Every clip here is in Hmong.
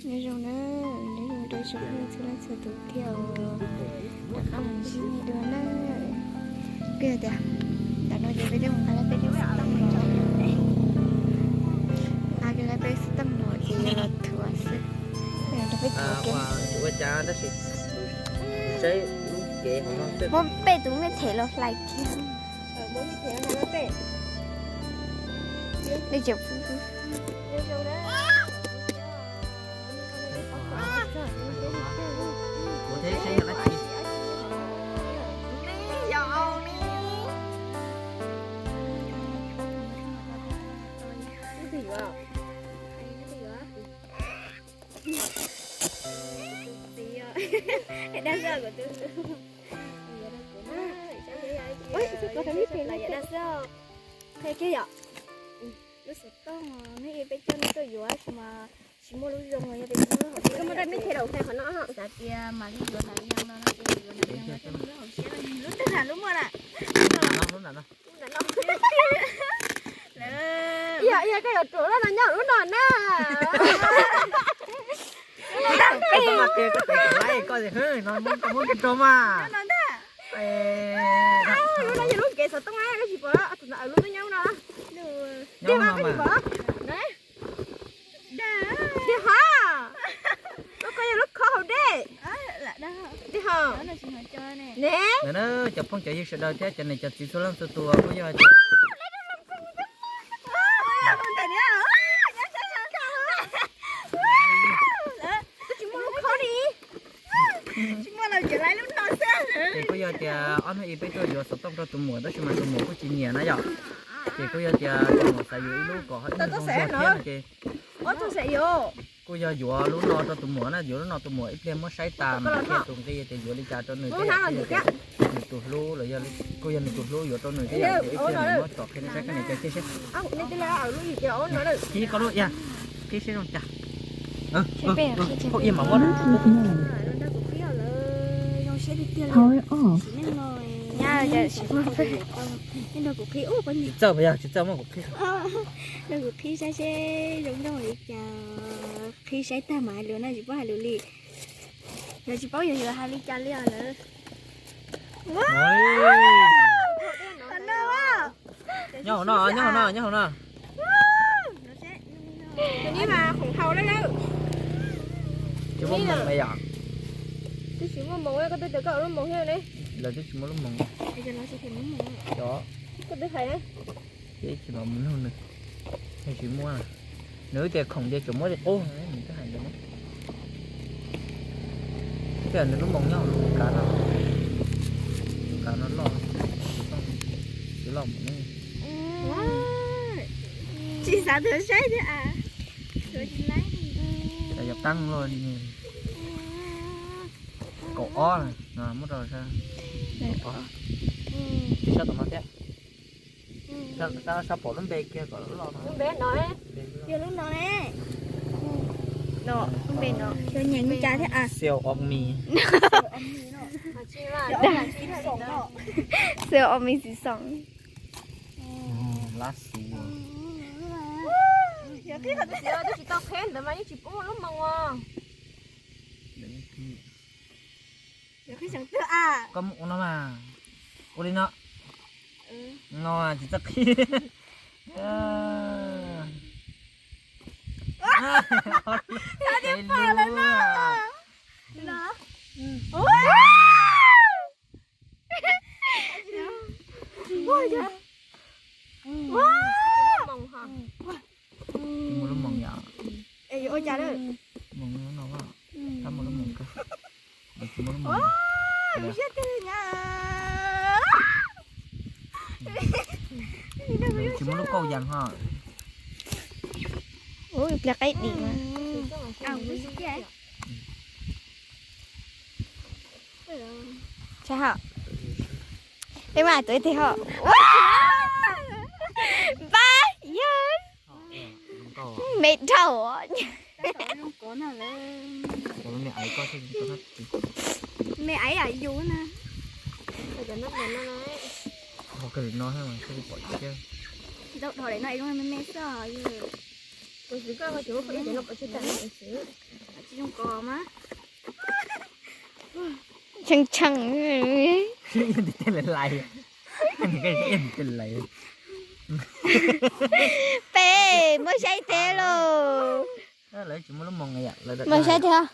Nyob zoo na, nyob zoo rau tsoom txhua leej txhua tus thiab os. Rov qab los ntsib nej dua na. Kuj yog tias ntawm no ces peb twb mus nqa lawv peb lub xov tooj los rau, nqa kiag lawv peb xov tooj los ces los thuav xwb. Rau peb thuav kev. Muab peb tus me them los hlais kiag. Dej tseem Qhia kiag yom, lub xov tooj nej peb coj nej tuaj yuav tsis mas tsis muaj lub zoo los yog tias tsis muaj lub hauv siab. Xav tias mam li yuav hnav yees no no ces yuav hnav yees no thiaj muaj lub hauv siab no, lub twg hnav lub muag na. Yog, yog koj yuav ruam loj no nyob lub no na. Koj muab kiag rau mas. Lub no yog lub kev xov tooj na, koj tsis pom, tus ntawd lub twb nyob no. Nyob no mas. Tiag ha, lub ko yog lub khob hauv dej. Tiag ha. Ne, cov phooj cov ywg sawv daws thiab cov niam cov txiv txhua leej txhua tus, kuj yog tias tsis muaj lub khob li. Ces kuj yog tias ob hnub ib peb tuaj yuav xov tooj rau tus muam tab sis mas tus muam kuj tsis nyiam na yom. Ces kuj yog tias tus muam xav yuav ib lub kom ho ib zoo thiab no ces kuj yog yuav lub no rau tus muam na, yuav lub no tus muam ib pliag muab saib tas mas thiaj tus nqi tias yuav li cas rau nws thiab. Nws tus hlub los yog kuj yog nws tus hlub yuav rau nws thiab yom, ces ib pliag nws muab tsom qhia saib koj niam cov qhia saib. Qhib koj lub ia, qhib saib zoo cas. Phooj ywg mam muab na. Tsis txawj mas yog tsis txawj muab kuv qhib. Nrog kuv qhib saib seb zoo nraug li cas, qhib saib tag mas hais lus na, tsis paub hais lus li. Yog tsis paub yog yuav hais li cas li os lawm. Nyob hauv no, nyob hauv no, nyob hauv no. Tus neb mas khoom haus lawm. Tsis muaj moos yom. Twb tsis muaj moos, koj twb tias koj lub moos thiab ne. Lawv twb tsis muaj lub moos. Cov koj twb hais ne. Ces tsis mam mus nug nws. Nws tsis muaj. Nws tias khoom ces tsuas muab li qub, nws twb hais ntawd ne. Twb tias nws lub moos nyob hauv lub kav no. Lub kav no loj, tsis loj mus ne. Tsis xav tuav saib thiab a. Yog qeeb luaj li. Kaum ob no muab rau saib. Kaum ob. Tsis sab tom no thiab. Sab, sab pom lub npe kiag kom loj no. Lub npe no, yog lub no ne. No, lub npe no. Xyoo nyeem cas thiab a? Xyoo of me. Xyoo of me tsis xoom. Lab xu. Yog qhib qhov twg xwb twb tsis tau qhib ntawd mas yeej tsis pub lub moos os. Koj mus ua no mas, ua li no. No tsis txawj qhib. Tsis muaj lub moos yom. Moos no, tab muaj lub moos kawg. Tsis muaj lub moos. Tsis muaj lub kauj yas ho. Pliag qaib dim mas. Tsis hom. Peb mas tuav ib teg ho. Npab yog me dhau. Me aiv yus na. Ntau dhau li no zoo me me xwb. Tus xwv koj tsis muab qhov ib cov no pov tseg tag no xwb. Tshee tshee. Peb muab saib thiab lauj. Muab saib thiab.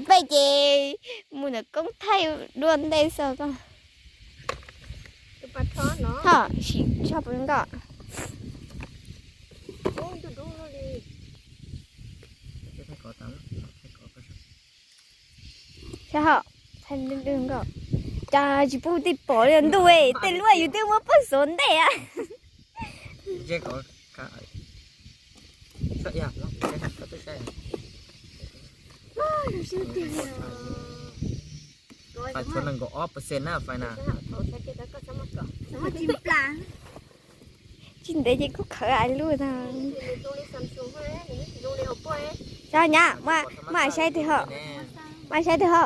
Peb ces mus ntawm koob thaij dua ntej xwb koj. Ho sim tshaj puas zoo nkauj. Saib ho, thaij dub dub nkauj. Cas tsis pub tej pom li ntuj, tej lub YouTube muab pub xuv ntej a. Fai tshuav nees nkaum ob percent na fai na. Tsis ntev ces kuj khawv ais lub tag. Cov nyab, muab saib twg ho, muab saib twg ho.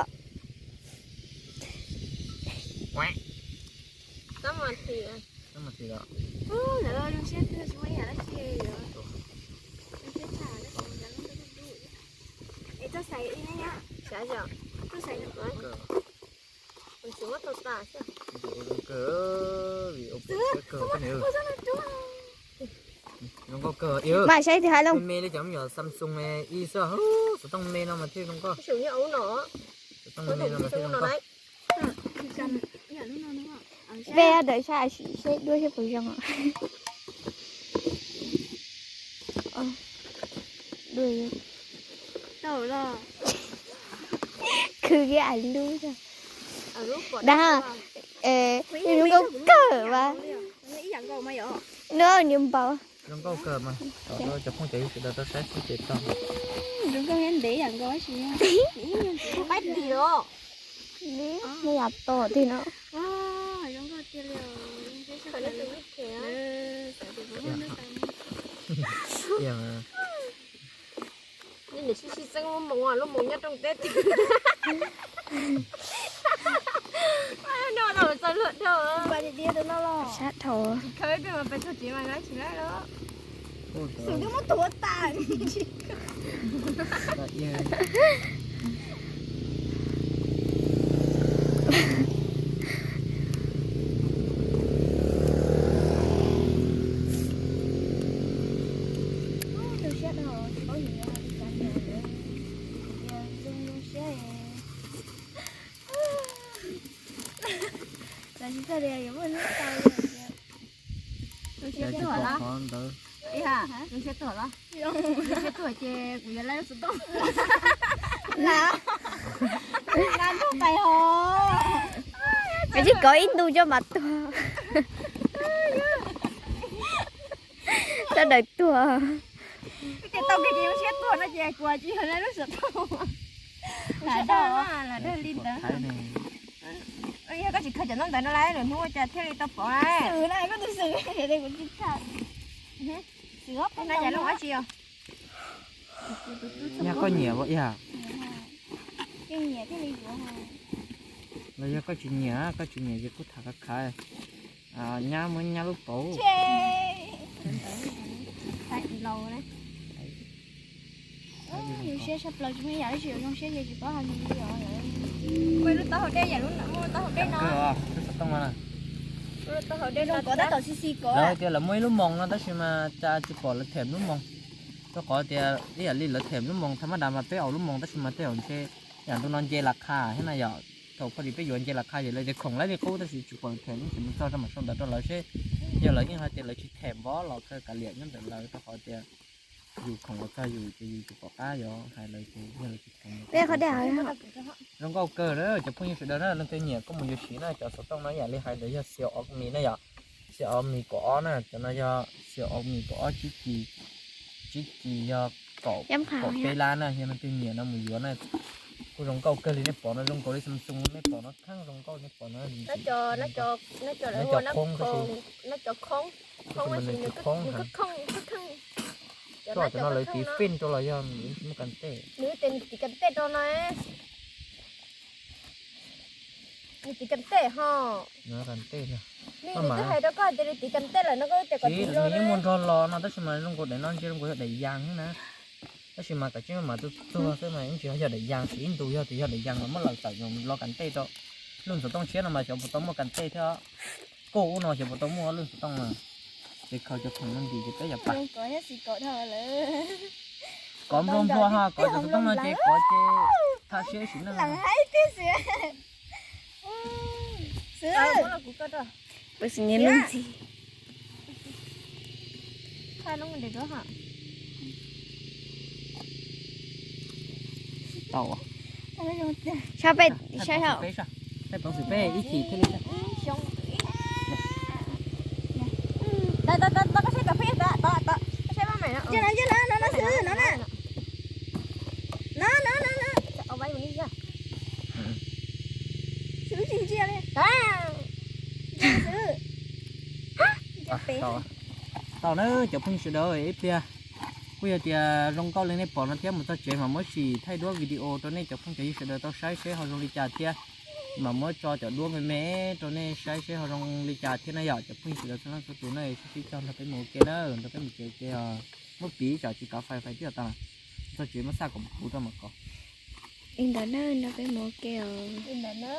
Zoo nkauj kawg, zoo nkauj kawg. Mas saib twg hais lawm. Me li cov me nyuam Samsung ib xwb, xov tooj me no mas thiaj zoo nkauj. Xov tooj me no mas thiaj zoo nkauj. Ve dawm saib seb dua seb puas zoo. Dua, khwv kiag ais lub. Dag, zoo nkauj kawg mas. Nws nws npaum. Zoo nkauj kawg mas, cov phooj cov ywg sawv daws tau saib xwb ces tau. Zoo nkauj thiab ntev yam nkaus tab sis. Mus yam tom tiag no. Sib sib txeeb lub moos, lub moos nyob rooj teb. Sab dhau. Tsis khawb ib pliag mas pes txog tsev mas lawv tsis laib lawm. Xum twb muab tuav tas. Zoo siab dhau, tsis paub yus yuav hais li cas ntxiv lawm. Tias zoo zoo siab. Lawv tsis txawj tias yuav muaj hnub tau li tias. Zoo siab tuag los? Zoo siab tuag los? Zoo siab tuag ces kuv yuav laib lub xov tooj. Lam, lam ntuj pais hos. Koj tsis kov ib ntu coj mas tuag. Sawv daws tuag. Tias tau kiag ces zoo siab tuag no ces kuv tsis yog laib lub xov tooj. Lam dag, lam dag li ntawd. Yog koj tsis khaws cov ntaub ntawv no lawm lwm hnub ua cas thiaj li tau pom na. Xwm na, koj tus xwm, kuv tsis tham. Xwm ob peb na, yam lub dab tsi os? Yog koj nyiam ua ib yam. Los yog koj tsis nyiam, koj tsis nyiam ces kuj tham khav khav. Nyab muab nyab lub paus. Zoo siab tshaj plaws, tsis muaj ib yam dab tsi yuav zoo siab ces tsis paub hais li os. Muaj ib lub taub hau deb, yam lub taub hau deb no. Lub taub hau deb no tab tom xi xi kov. Lawv tias lawv muaj ib lub moos no tab sis mas cas tsis pom lawv them lub moos. Rau qhov tias ib yam li lawv them lub moos tha mab das mas peb aus lub moos tab sis mas tej zaum ntshe yam ntu no nce las qha thiab na yom. Thaum pha dis peb yuav nce las qha ces lawv tias khoom laib li qub tab sis tsis pom lawv them lub, ces mus txog rau mam sau ntawv rau lawv seb yog lawv yeej hais tias lawv tsis them npov los kawg kav liam nyob ntawm lawv rau qhov tias yus khoom los txog yus ces yus tsis pom qab yuav hais lawv ces yog lawv tsis them. Zoo nkauj kawg na cov phooj ywg sawv daws na, leej twg nyiam koj mus yuav siv na, cov xov tooj no yam li hais ntawd yog Xiaomi na yom. Xiaomi kaum ob na, cov no yog Xiaomi kaum ob tsib G, tsib G yog kaum peb lab na, yog leej twg nyiam no mus yuav na. Kuj zoo nkauj kawg li, nej pom no zoo nkaus li Samsung, nej pom no kheej zoo nkauj, nej pom no. Cov qhoob, cov qhoob, cov no lawv tiv fin rau los yog nws tsis muaj kas tej. Nws tias nws tiv kas tej rau no. Nws tiv kas tej ho. Nws twb hais rau koj tias nws tiv kas tej lawm no koj tias kom tiv los. Nws yeej muaj nrog los no tab sis mas zoo nkaus daim no ntshe zoo nkaus yog daim yas na. Tab sis mas kav tsij maj mam tuaj txuag xwb mas yeej tsis yog daim yas, tsis ib ntus yog tias yog daim yas mas muab lawm tawm los kas ntej rau. Lub ntxuav tooj tshiab no mas xyov puas tau muaj kas ntej thiab. Kuj ub no xyov puas tau muaj lub ntxuav tooj no. Ces khaws cov khoom no ntim ces peb yam pas. Kov nplua nplua ha, kov cov xov tooj no ces kov ces thaj siab sim neej. Tau. Saib peb, saib saib. Peb peev xwm peb ib chim thiaj li. Ntawd, ntawd, ntawd, koj saib tom peb, tom, tom, koj saib pab mam no. Ntsia no, ntsia no, no, no xwb, no na. No, no, no, no. Xwb tsis ntsia li. Ntsia xwb. Ntsia pem. Tau na cov phooj ywg sawv daws, ib pliag kuj yog tias zoo nkauj li nej pom no thiab, mus txog tsev mas muab sim thaij duab video rau nej cov phooj cov ywg sawv daws tau saib seb ho zoo li cas thiab. Mas muab tso cov duab me me rau nej saib seb ho zoo li cas thiab na yom. Cov phooj ywg sawv daws txhua leej txhua tus na, sib sib cog nrog peb mus ua ke na, nrog peb mus tsev ua ke os. Muab piv tsam tsis kav fais fais twb tas. Txog tsev muab xaj kom puv rau mam kov. Li ntawd na, nrog peb mus ua ke os. Li ntawd na,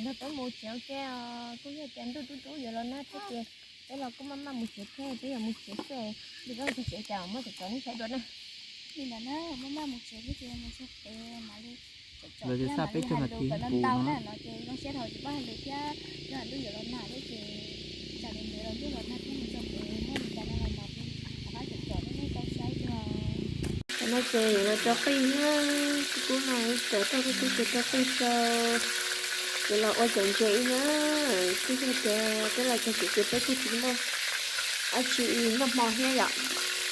nrog peb mus tsev ua ke os. Kuj yog tias ntuj dub dub yuav los nag thiab ces peb los kuj maj maj mus tsev thiab, peb yuav mus tsev xwb. Li peb mus tsev cas muab cov cov nej saib dua na. Li ntawd na, maj maj mus tsev thiab ces mus txog pem mam li cov cov thiab mam li hais lus kom ntau ntau na no ces zoo siab dhau tsis paub hais lus thiab, ntuj yuav los nag thiab ces tsam li ntawd los ntuj los nag thiab mus txog pem muab li cas no los mas rov qab cov cov nej tau saib dua. Tam no ces yuav los rau qij na, kuv kuj no tawm tau kuv kuj ces rau qij rau, yuav los ua cov ntses ib na, kuj yog tias peb los txog tsev ces peb kuj tsis muaj dab tsi noj hmo thiab yom,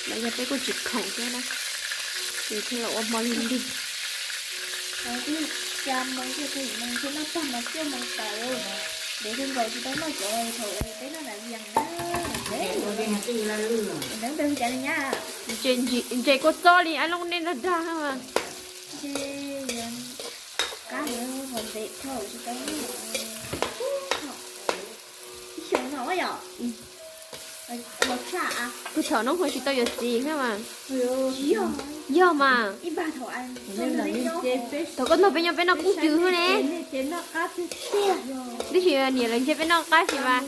los yog peb kuj tsis khoom thiab na, ces thiaj los ua hmo lig lig. Twb xya moo thiab, thaum ub moo thiab noj tag mas cuaj moo tawm, ntev kawg nkaus tsis tau noj cov thaum peb noj nas vias na. Ntses kuj txob li ab looj nej nrog dag. Ntses qab heev, qab heev, ntev dhau tsis tau noj. Ib xyoos no yom. Kuv thaum no ho tsis tau yuav txiv thiab mas. Yog mas. Thaum koj nrog peb nyob peb noj kub cw thiab ne. Tab sis niam lawv ntsia peb noj qab sis mas.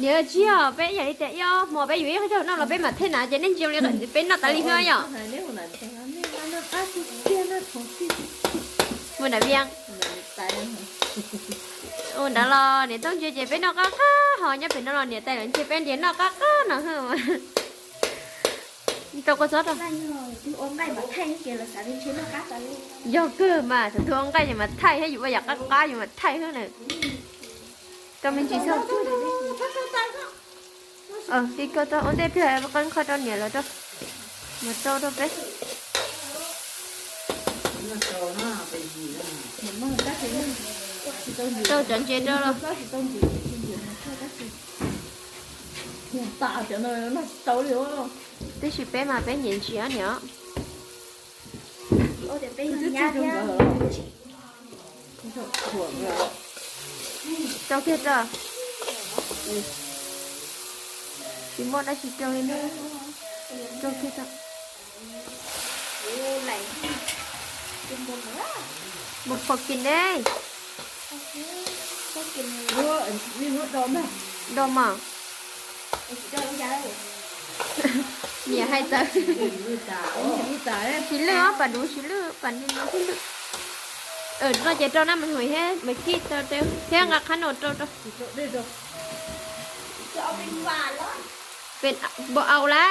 Niam tsis yog peb yam li tias ib ob hmo peb yuav ib qho noj los peb mam thej na ces nej ntsia li peb noj tas li thiab yom. Mus nram Vias. Ua ntawd los niam tau ntsia ces peb noj qab qab, ho nyob pem no los niam tais lawv ntsia peb ntias noj qab qab no. Rau kua txob rau. Yog kawg mas, thaum twg ua nqaij ces mas thaij thiab, yus ua yam qab qab yus mas thaij xwb na. Rau me ntsis xwb. Li koj tau ua ntej plig qee qho rau niam lawv rau. Mus rau rau peb. Rau cov ntses rau los. Tab sis peb mas peb nyiam ntsis niam. Rau kiag rau. Tsis muaj dab tsi rau li ne. Rau kiag rau. Mus phom kis ne. Do mas. Niam hais txawv. Siv lwj os, pam duv siv lwj, pam duv siv lwj. No ces rau na mas hais thiab, mas kij thiab nqa qhab no rau rau. Npau au lawm,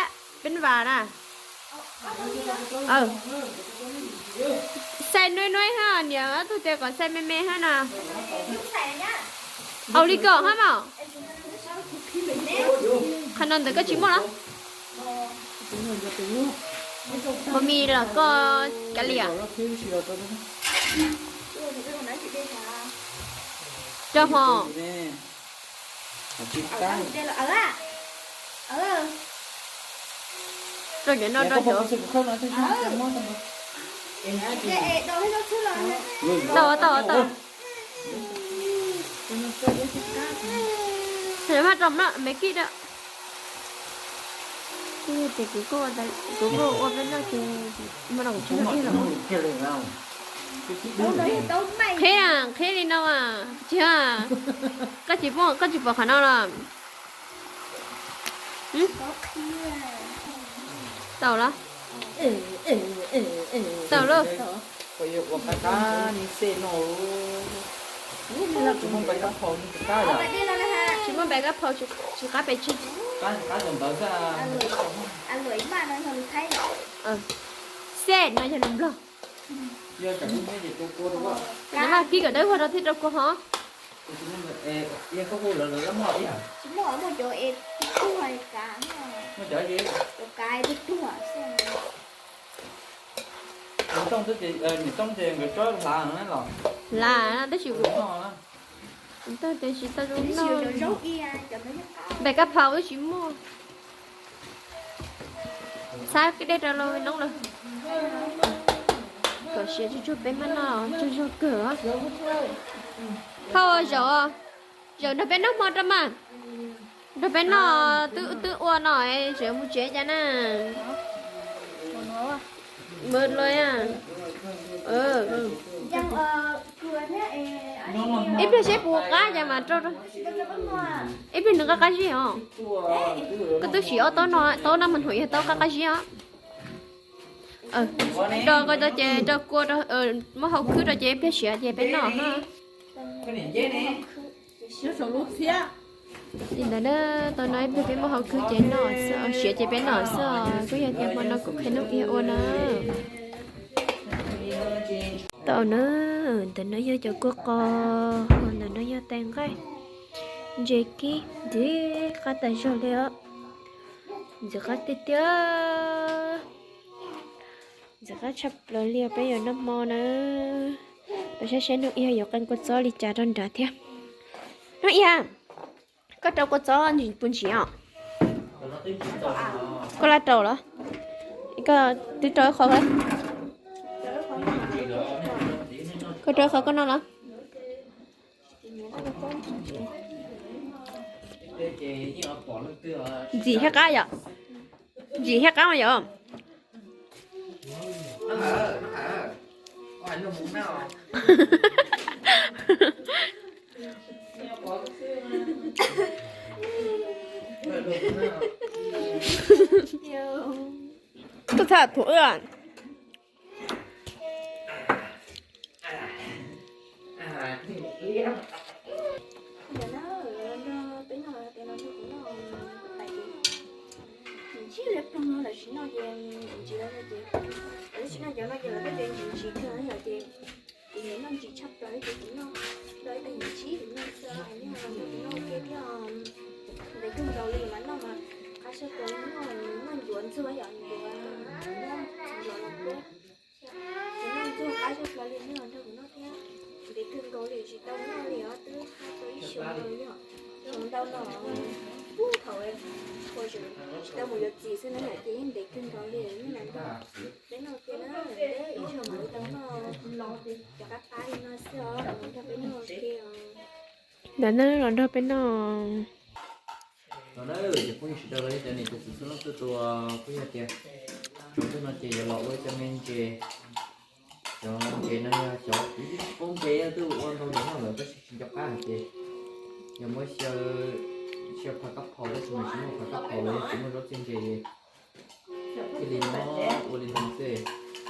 peb vas na. Xaij nuav nuav hab, niam tug tias kom xaij me me hab na. Au li ko hab mas. Qhov no ntawm koj tsis muaj los? Mas mis los koj kav liam. Rau hmo. Rau cov no rau cov. Tau tau tau. Rau me kij rau. Ces kuv, kuv kuj ua peb noj ces hmo no kuv tsis noj ib los. Qhib, qhib li no mas tsis, koj tsis pom, koj tsis pom qhov no los? Tau los? Tau lauj. Tsis muaj npais kab phau, tsis qab pes tsawg. Xej no yog lus Nplog. Nws mas kib kom dawb vog rau thiaj rau kua hov. Hlav tab sis kuv, tab sis tau zoo noj. Npais kab phau wb tsis muaj. Txhab dej rau los noob lawm. Kom siav tsuag tsuag peb mam noj tsuag tsuag kawg. Phauj, zaum, zaum nrog peb noj hmo rau mas. Nrog peb noj, twb, twb ua no, tseem mus tsev cas na. Ib pliag seb puas qab cas mas rau, ib pliag nws qab qab zib os. Koj twb siv ob taub no, taub no mas nyuam yog taub qab qab zib os. Rau kua, rau ces rau kua, muab hau khwb rau ces ib pliag siav ces peb noj. Li ntawd na, tau no ib pliag peb muab hau khwb ces noj xwb, siav ces peb noj xwb os. Kuj yog tias hmo no kuv qhia Nuj Iab ua na. Tau na, ntawm no yog cov kua qos, ntawm no yog tais nqaij, ntses kib, ntxim qab tas zog li os. Ntxim qab tiag tiag. Ntxim qab tshaj plaws li os, peb yuav noj hmo na. Peb saib saib Nuj Iab yuav qee kua txob li cas rau nrad thiab. Nuj Iab, koj rau kua txob puas ntsim os? Koj laj rau los? Koj twb rau ib qho, koj rau ib qho koj noj los? Ntxim thiab qab yom? Ntxim thiab qab mas yom? Tuaj txhaj thuv wb. Ntsis li ploog no lawv tsis noj ces ntsis lawv no ces, lawv tsis noj cov no ces lawv peb ces ntsis ntsis kawg yom ces kuv noj ntsis tshaj plaws ces kuv noj tau ib tag ntsis no xwb, noj kuv noj ua ke thiab. Ntev kawg nkaus li mas noj mas qab tshaj plaws, noj ncuav ntxuag yom, ncuav, ncuav los kuv noj ntxuag qab tshaj plaws li, nej los nrog kuv noj thiab. Ntev kawg nkaus li tsis tau noj li os, twb qab tau ib xyoos ntau li yom, xyoo ntau no, thaum uas tsis tau mus yuav txiv xwb na yom ces yeej ntev kawg nkaus li, nej los nrog peb noj ua ke na, ntev ib zaug mam li tau noj cov qab qab li no xwb os, los nrog peb noj ua ke os. Ntawd na los nrog peb noj. Los na cov phooj ywg sawv daws, los yog cov niam cov txiv xwb no tuaj tua, kuj yog tias tsaus ntuj no ces yuav los ua ib co me ntses. Cov ntses no yog cov kuv twb tsis paub npe, twb ua ntau ntawm no lawm tab sis tsis nco qab hais tias yog muab xyaw, xyaw phav kab phau tab sis mas tsis muaj phav kab phau los yog tsis muaj zaub txiag ntses ces thiaj li muab ua li no xwb.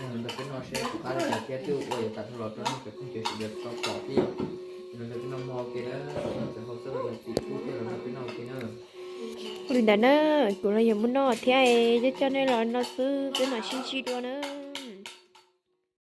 Yog los nrog peb noj seb puas qab li cas thiab twb ua yuav tawm dhau los rau nej cov phooj ywg sawv daws tau pom thiab yom. Los nrog peb noj hmo ua ke na, txawm hau xab laj txiv pub thiab los nrog peb noj ua ke na. Ua li ntawd na, kuv los yuav mus noj thiab, coj coj nej los noj xwb, peb mam sib ntsib dua na.